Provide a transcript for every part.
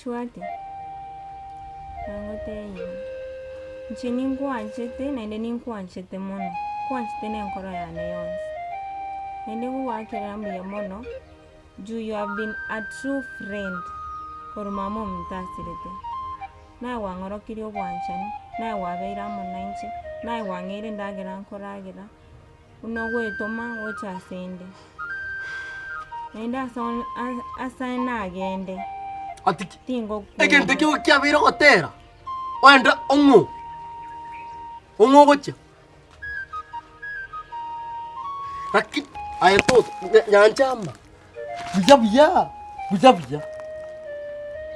Machwati, nagotebia iga, inche ninkwanchete naende ninkwanchete mono, nkwanchete na enkoro yane yonsi. Naende ngogoakera mbuya mono, juu you have been a true friend korwa mama ominto asirete. Naye gwang'orokirie obwanchani, naye gwabeire amo nainche, naye gwang'eire endagera nkoragera. Buna ogoetoma gocha asende, naende ase one ase nagende, Ati ki? tingokwa. Egento ekio kiabeire ogotera, oende ong'o? Ong'o ogochia? Lakini aye toto nya- nyancha ama, buya buya, buya buya.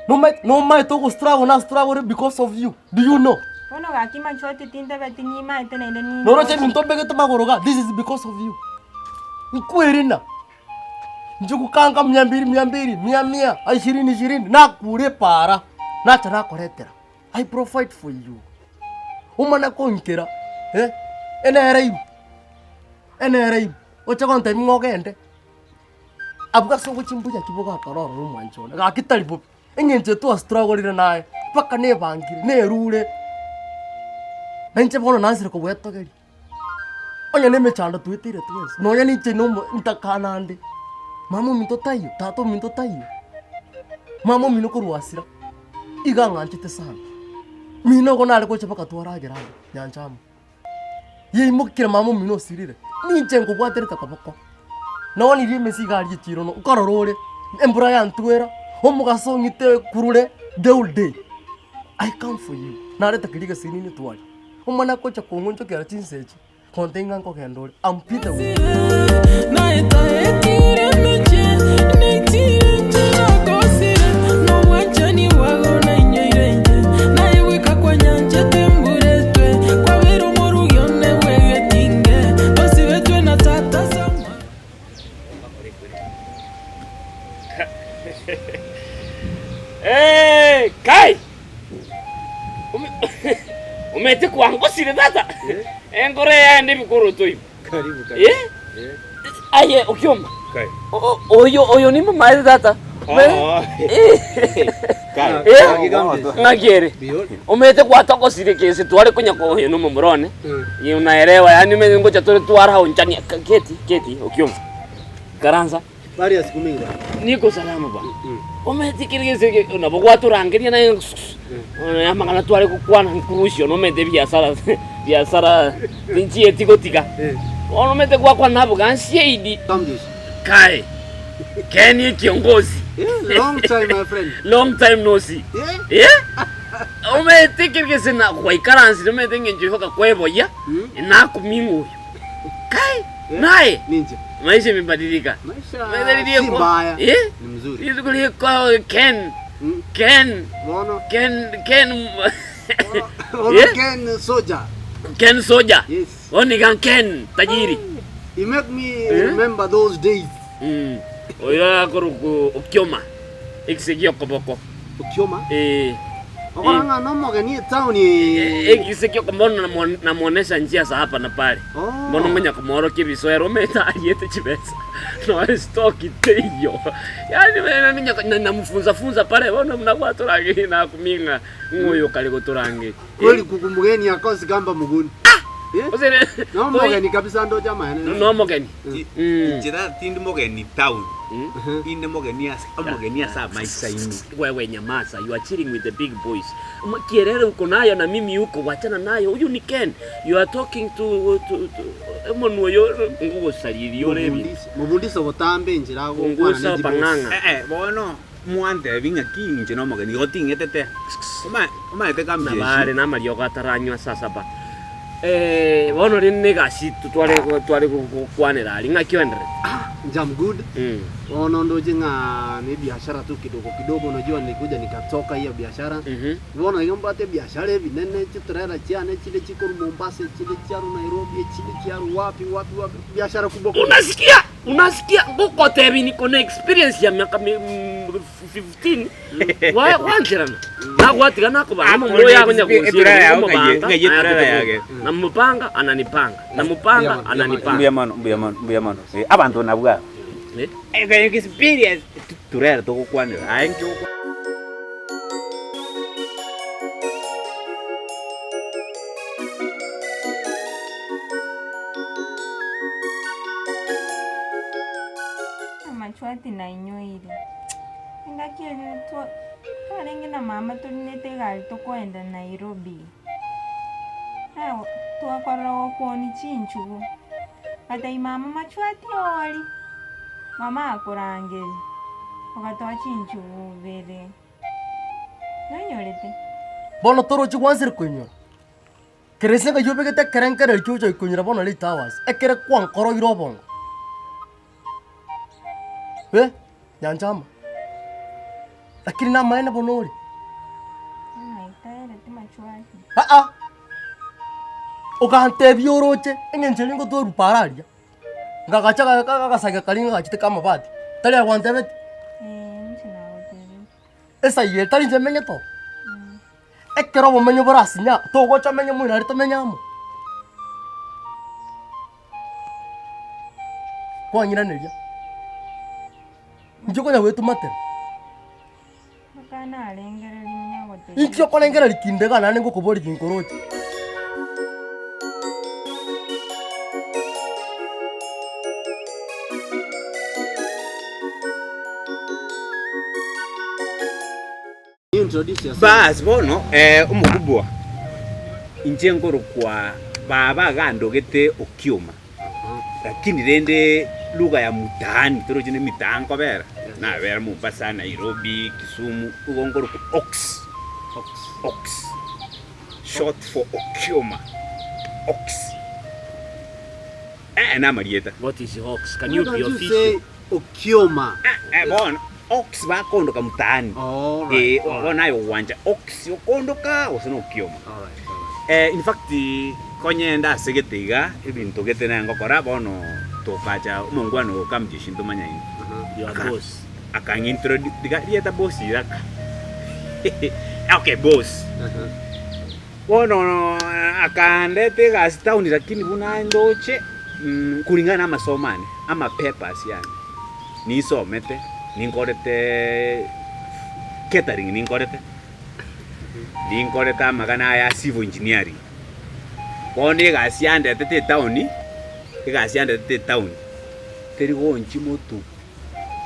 Nomaete nomaete ogostruggle na struggle because of you, do you know? Bono gaki machwati tintebeti nimaete naende Noroche nindoche. ebinto mbegete magoro iga, this is because of you. Nkwerina, inche gokanga mia mbiri mia mbiri, mia mia, ishirini ishirini, nakure epaara, nacha nakoretera, I provide for you. Omana konkera eh, enere ime, enere ime, oche gontebia ng'a ogende. Abwo ase ogochia mbuya ki bogakora ororo omwanchi one, gaki tari bobe, eng'encho twastrugglire naye, mpaka nebangire, nerure, na inche bono nansire kobwetogeria. Onye na emechando tweteire twensi, nonya ninche na omo ntakana ande, mama ominto taiyo, tata ominto taiyo, mama omino korwa asira, iga ang'anchete sana. Mino igo nare gocha mpaka twaragera amo, nyancha amo. Yaimokire mama omino osirire, ninche nkobwaterete koboko, naonirie emesigo aria echiro no nkorora ore, embura yantwera, omogaso ong'ite kurure the whole day, I come for you, nareta keria egesinini twaria, omwana agocha kong'onchokera chinsa echi, kontebia ng'a nkogenda ore, I'm bitter with you. Eh, Kai! Omanyete kwangosire tata? Enkoro eye yaye nebikoroto igo. Karibu karibu. Eh? Eh. Aye okioma. Kai. O- o- Oyo oyo nimomaete tata. Oh. Eh. Kai. Eh? Ng'aki Ng'aki ere? Omanyete gwatogosire kese tware konya ko oyo nomomura one. Ye unaelewa yaani omanyete ngocha tore twaraonchania keti keti okioma. Ikaransa. Habari ya siku mingi bwana. Niko salama bwana. Omanyete kere gese eke nabo gwatorangeria naye amang'ana tware gokwana nkurusia nomanyete ebiasara biasara tinchieti gotiga. Bono omanyete gwakwana nabo iga nsiaidi. Kamjeshi. Kae, Ken ekiongozi. Long time my friend. Long time no see. Eh? Eh? Omanyete kere gese na gwaikaransire omanyete eng'encho igoka kweboyia, nakuming'u oyo. Kai, naye. Ninche. Maisha imebadilika. Maisha Maisha si mbaya. Eh? Ni mzuri. Rituko riko Ken. Mm. Ken. Bono. Ken Ken Bono Eh? Ken Soja. Ken Soja. Yes. Bono iga Ken tajiri. You make me remember those days. Mm. Oyo akorokwa Okioma. Ekise gi'okoboko. Okioma. Eh. Okora ng'a nomogeni etown eye. Ekise gi'okomono namo- namuonesha njia za hapa na pale. Oh. Bono ngonya komoorokia ebisoero omanyete ariete chibesa noe stock teiyo. Yaani bene ninya na- namufunza funza pale bono buna gwatorangeria nakumia ng'a ng'o oyo okare gotorangeria. Kweli kukumugeni akosi gamba muguni. Eh? Gose ne- Nomogeni kabisa ndoche amaene. Nomogeni. Mm. Inche tindi mogeni town, Mm. inde mogeni ase omogeni ase amaiso aino. Wewe nyamaza, you are chilling with the big boys. M- Kierere uko nayo na mimi huko, wachana nayo. Huyu ni Ken. You are talking to, to, to omonwa oyo ngogosariria ore ebinto. Mobundisi, mobundisi obotambe enchera agokwana Punguza ne chibosi. pang'ang'a. Eh, eh, bono mwantebi ng'aki inche nomogeni, igo ting'etete. Oma- Omaete Nabare kambiesi. namariogo ataranywa sasa ba. Eh, bono rende negasi tware tware gokwanera aria ng'aki oenderete. Inche am good. Mm. Bono ndoche ng'a ne biashara tu kidogo kidogo, unajua nilikuja nikatoka hiyo biashara. Mhm. Bono iga mbwate ebiashara ebinene, chitrailer chiane chinde chikorwa Mombasa, echinde chiarwa Nairobi, echinde chiarwa wapi wapi wapi, biashara kubwa kubwa. Unasikia? Unasikia? Ngogotebi niko na experience ya miaka mi- mm, 15 Wa- gwancherana nagwatiga nakobanga omomura oyo akonya Etura yao gonsiera ng'ai- ng'ai etura yake. namopanga ananipanga namopanga Mbuya ananipanga Mbuya mono, mbuya mono, mbuya mono. Eh, abanto nabwo aba. Eh? Experience turere togokwanera. Aye nki ogokwana? Machwati nainyoire. Engaki eria twa twarenge na mama torinete egari tokoenda Nairobi, naye twakorora gokwania chinchugu, ngatebia mama machwati ori, mama akorangeria, ogatoa chinchugu ibere, noinyorete? Bono torochi gwansire koinyora. Kera ase engaki obegete ekerengererio kiogocha koinyora bono late hours, ekere kwankoroire obongo. Eh, nyanchama, lakini namaene bono ore. Aa, ogantebia oroche eng'encho eria ngotwerwa para aria, ngagacha agasaga karia ngagachete ka amabati, tari aye gwantebetie? Esai eye tari inche menyete oo. Ekero obomenyo borasinya, togocha omenye moino aria tomenye amo. Kwang'iraneria, inki okonya goetumatera? Inki okorengereria kinde iga naende ngokoboria ginkoroche? Introduce yourself. Baas bono eh, omokubwa, inche nkorokwa baba agandogete Okioma, lakini rende lugha ya mtaani toroche ne mitaa nkobera, nabera Mombasa, Nairobi, Kisumu, igo nkorokwa Ox, Ox. Ox, short for Okioma, Ox. Eh, namarieta. What is Ox? Can Why you don't be you official? say Okioma? Eh, bono Ox bakondoka mtaani. Alright, Eh, alright. bono aye ogwancha Ox okondoka gose na Okioma. Alright, alright. Eh, in fact konye ende ase gete iga ebinto gete naye ngokora bono tokacha omongwana oyo Kamjeshi ntomanyaine. Your boss. Akang'introdu tiga rieta boss iraka. Okay boss. Bono akandeta egasi town lakini buna ndoche kulingana na amasomo ane, amapapers ane, ninsomete, ninkorete catering ninkorete, ninkorete amagana aya a civil engineering. Bono egasi yandetete etown, egasi yandetete etown, teri gonchi motu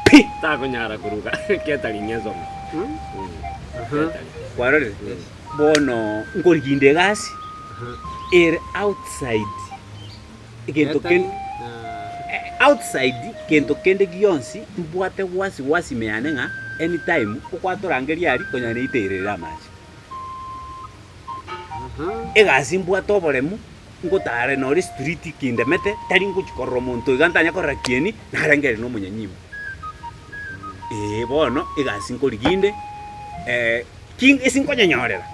pi! Takonyara koruga catering esome. Catering. Kwarorire? Bono nkoriginda egasi ere outside egento kende outside gento kende gionsi mbwate wasi wasi ime yane ng'a anytime okwatorangeria aria konyora neiteirerere amache. Egasi mbwate oboremu ngotare nore street kindemete tari ngochia korora omonto iga ntanya korora kieni narengereria na omonyanyimbo. Eeh bono egasi nkoriginde. Ki ase nkonyenyorera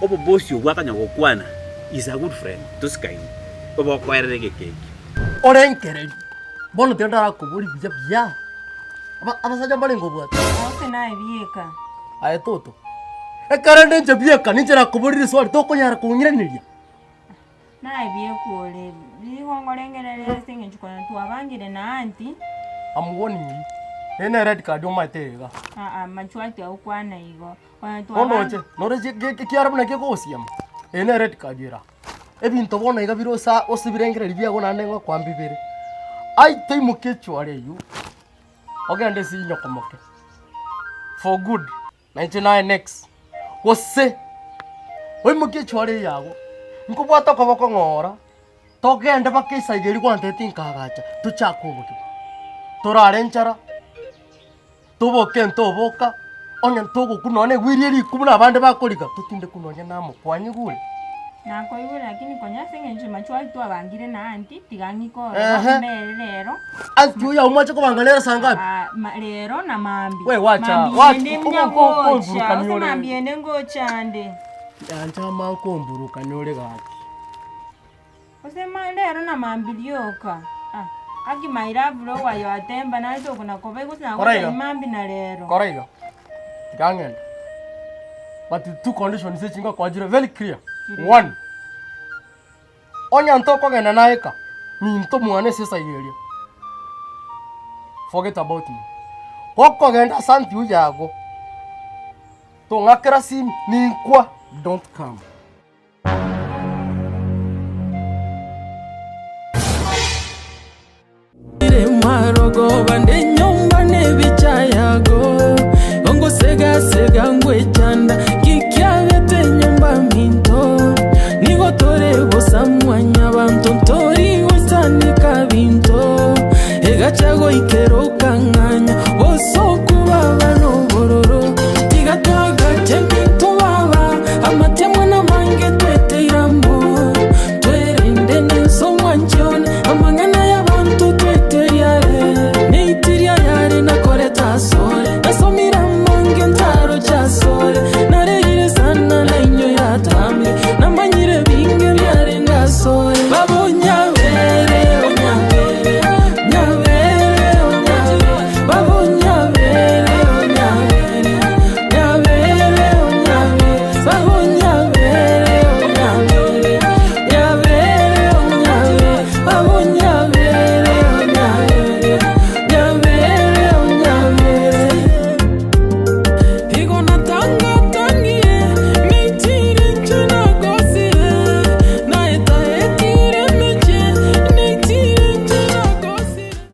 obobosi obwo akanya gokwana is a good friend tosikaine obokoerera egeka ekio. Orengererie, bono tiga ndarakoborie buya buya, aba abasacha mbarenge obwate? Gose naye bieka. Aye toto, ekero nde inche bieka ninche nakoborie riswali tokonyara kong'iraneria. Naye bieka ore, nigo nkorengereria ase eng'encho konya twabangire na aunty. I'm warning you. Eye ne red card omanyete eye iga. Aa machwati agokwana igo. Konya Ondoche, twabangire. nore ekiara buna kegosiema, eye ne red card ere aa. Ebinto bono iga bire osa ase ebirengererio biago naende ngokoa mbibere. Ai toimokie echwara eywo, ogende ase inyokomoke for good. Na inche naye next, gose oimokie echwara eye yago, nkobwate okoboko ng'ora, togende mpaka esaiga eria gwantebetie nkaagacha, tochake obogima. Torare enchara, toboke ntoboka, onye ntogokwa nonye na egwiri eri rikubu buna abande bakoriga, totindekwe nonye na amo, kwanyigure? Nakoigure lakini konya ase eng'encho machwari twabangire na aunty tiga ng'ike ororo Ehe. mbere rero Aunty oyo mwache kobanga nere saa ngapi? Ah, ma- rero na mambi We wacha, Mambi wacha, ende ko- ko- mnya ko- gocha komburukania ose ore. mambi ende ngocha nde Yancha ama nkomburukania ore gaki. Ose ma rero na mambi rioka ah, aki my love rowa yoatemba naye tokona koba gose Kora iga. nagotebi mambi na rero Kora iga. Tiga ng'ende. But two conditions echi ngokoa chire very clear. One, onye ntokogenda naye ka, minto mwane ase esaiga eria, forget about me. Gokogenda ase aunty oyio ago, tong'akera simi, ninkwa, don't come. ebicha yago Ongosegasega ngwechanda Kikiabete nyomba minto Nigo tore bosa mwanyabanto Ntori goisanika binto Egacha goikera.